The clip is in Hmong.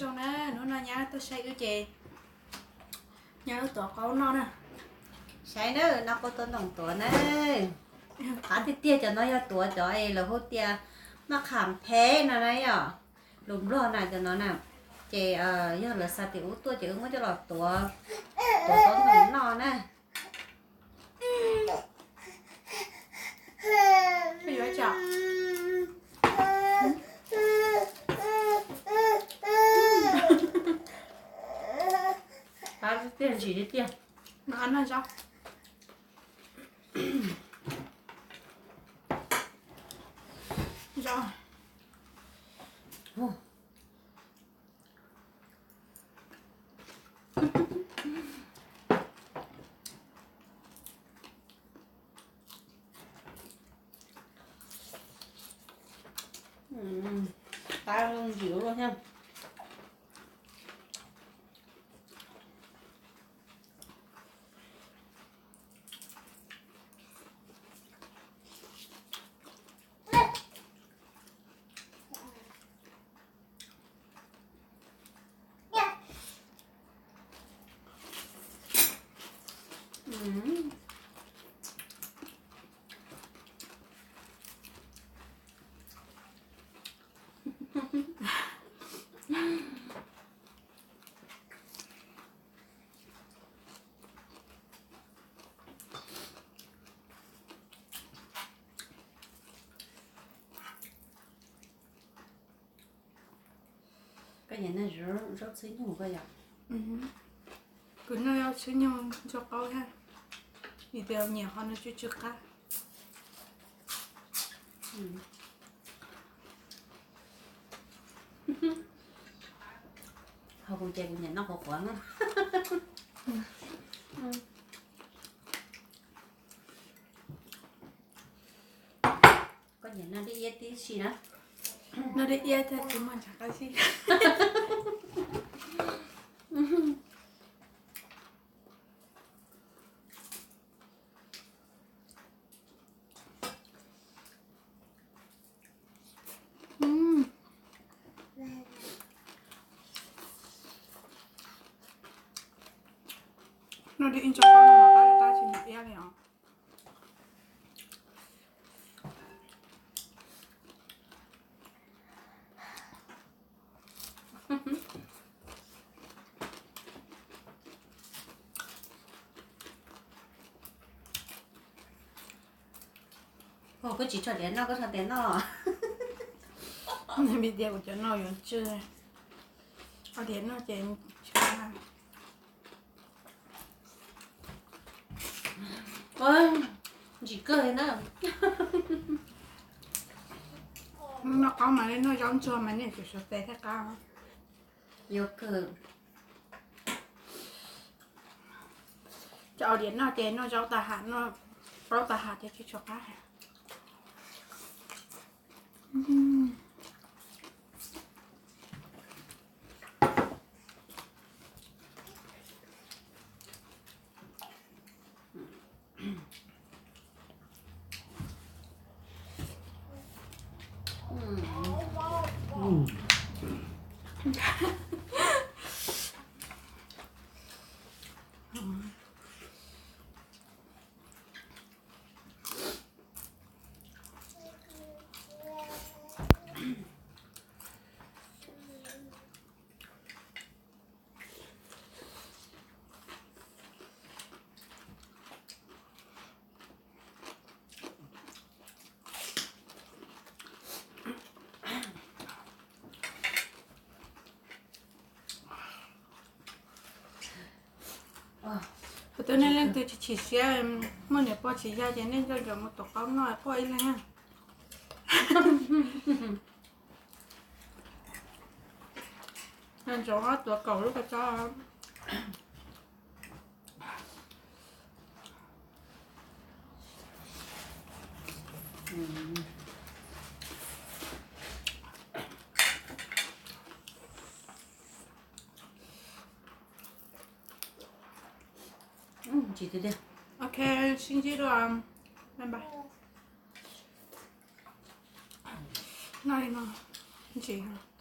Zoo na, hnub no nyab tuaj saib wb ces nyab wb tuav qaub noj na. Saib na, noj qaub tuav ntoos tuav na. Qab tiag tiag cov no yog tuav cov es lawv hu tias maj qham phem no na yom. Lus Nplog na cov no na. Ces yog lawv xa tim ub tuaj ces wb muab coj los tuav, tuav qaub ntoos noj na. Qab tiag tiag, ntsim tiag tiag. Qab ntsim ua luaj thiab. Koj nyiam noj zaub txhwb nyuj koj yom? Kuv noj zaub txhwb nyuj ntxuag qaub thiab, vim tias nyiam qhov nws tsw tsw qab. Ho kuv ces kuv nyiam noj qhuav qhuav na. Koj nyiam noj dib iab tib si na. Noj dib iab thiaj tsis muaj ntshai qab zib. Noj dib ib ntsis qab no qab tab tsis nyiam iab li os. Koj tsis tso diav noj, koj tso tes noj los? Vim tias kuv cov no yuav tsw, tso diav noj ces tsw. Ntsim kawg li na. Noj qaub mas li noj zaub ntsuag mas nej tseem suav tes thiaj qab. Yuav kawg. Cov diav noj ces noj zaub tag ham, noj qaub tag ham ces tsis tshua qab. Thaum twg nej leej twg tsis chim siab, muaj niam pog tsis yog ces nej nco ntsoov mus tuav qaub noj quaj ib leeg. Ntsoov ob tuav kaum lub ko tso. Ok, sib ntsib dua. Bye bye. Noj li no ntsis.